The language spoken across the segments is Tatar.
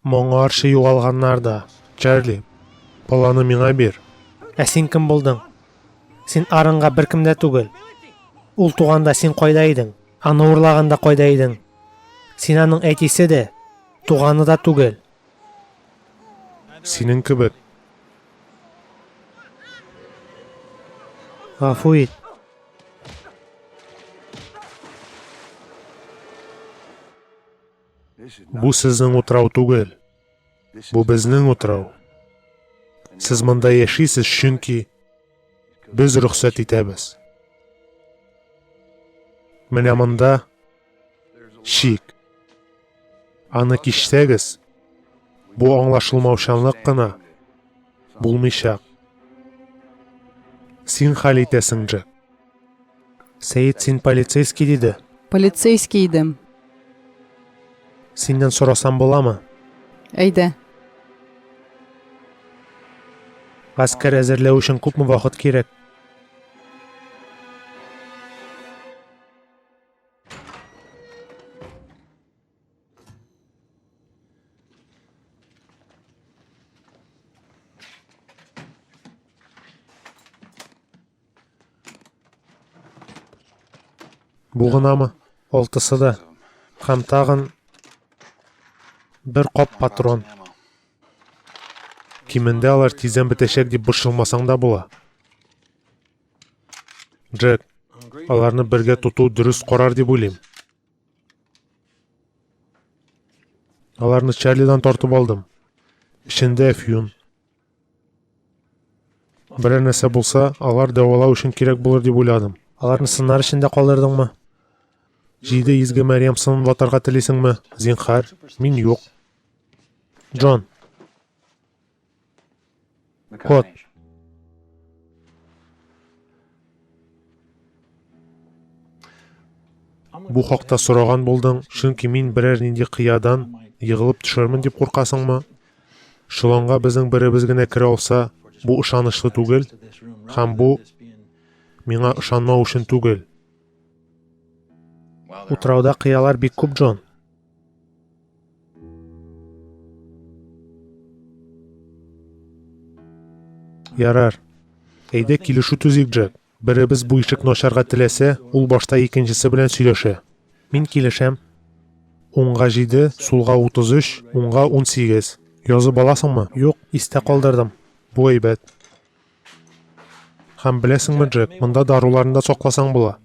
Моңарчы югалганнар да. Чарли, баланы миңа бир. Ә син кем булдың? Син Ааронга беркем дә түгел. Ул туганда син кайда идең? Аны урлаганда кайда идең? Син аның әтисе дә, туганы да түгел. Синең кебек. Гафу ит. Бу сезнең утрау түгел. Бу безнең утрау. Сез монда яшисез, чөнки без рөхсәт итәбез. Менә монда чик. Аны кичсәгез, бу аңлашылмаучанлык кына булмыйчак. Син хәл итәсең, Джек. Сәет, син полицейский диде. Полицейский идем. Синнән сорасам буламы? Әйдә. Гаскәр әзерләү өчен күпме вакыт кирәк? Бу гынамы? Алтысы да. Һәм тагын бер кап патрон. Кимендә алар тиздән бетәчәк дип борчылмасаң да була. Джек, аларны бергә тоту дөрес карар дип уйлыйм. Аларны Чарлидан тартып алдым. Эчендә әфьюн. Берәр нәрсә булса, алар дәвалау өчен кирәк булыр дип уйладым. Аларны сыннар эчендә калдырдыңмы? Җиде изге Мәрьям сынын ватарга телисеңме? Зинхар, мин юк. Джон. Код. Бу хакта сораган булдың, чөнки мин берәр нинди кыядан егылып төшәрмен дип куркасыңмы? Чоланга безнең беребез генә керә алса, бу ышанычлы түгел, һәм бу миңа ышанмау өчен түгел. Утрауда кыялар бик күп, Джон. Ярар. Әйдә килешү төзик, Джек. Беребез бу ишекне ачарга теләсә, ул башта икенчесе белән сөйләшә. Мин килешәм. Уңга 7, сулга 33, уңга 18. Язып аласыңмы? Юк, истә калдырдым. Бу әйбәт. Һәм беләсеңме, Джек, монда даруларны да сакласаң була.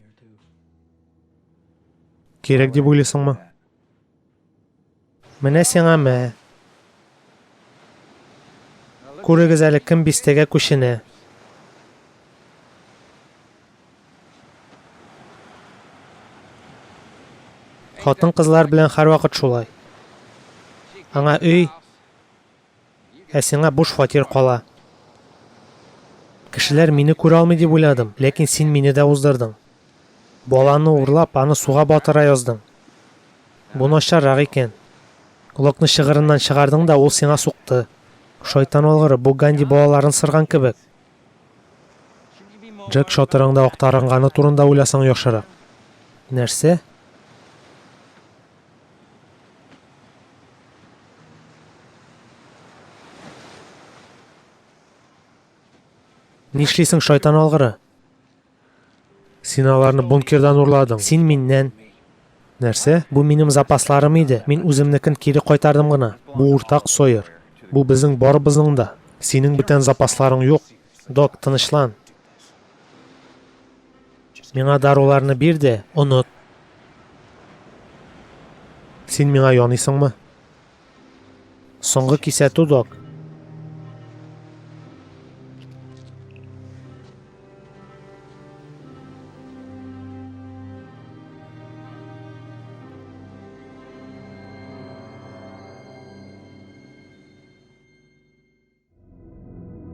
Кирәк дип уйлыйсыңмы? Менә сиңа мә. Күрегез әле, кем бистәгә күченә. Хатын-кызлар белән һәрвакыт шулай. Аңа өй, ә сиңа буш фатир кала. Кешеләр мине күрә алмый дип уйладым, ләкин син мине дә уздырдың. Баланы урлап, аны суга батыра яздың. Бу начаррак икән. Локны чыгырыннан чыгардың да, ул сиңа сукты. Шайтан алгыры, бу Ганди балаларын сырган кебек. Джек чатырыңда актарынганы турында уйласаң яхшырак. Нәрсә? Нишлисең, шайтан алгыры? Син аларны бункердан урладың. Син миннән. Нәрсә? Бу минем запасларым иде. Мин үземнекен кире кайтардым гына. Бу уртак, Сойер. Бу безнең барыбызның да. Синең бүтән запасларың юк. Док, тынычлан. Миңа даруларны бир дә, оныт. Син миңа яныйсыңмы? Соңгы кисәтү, док.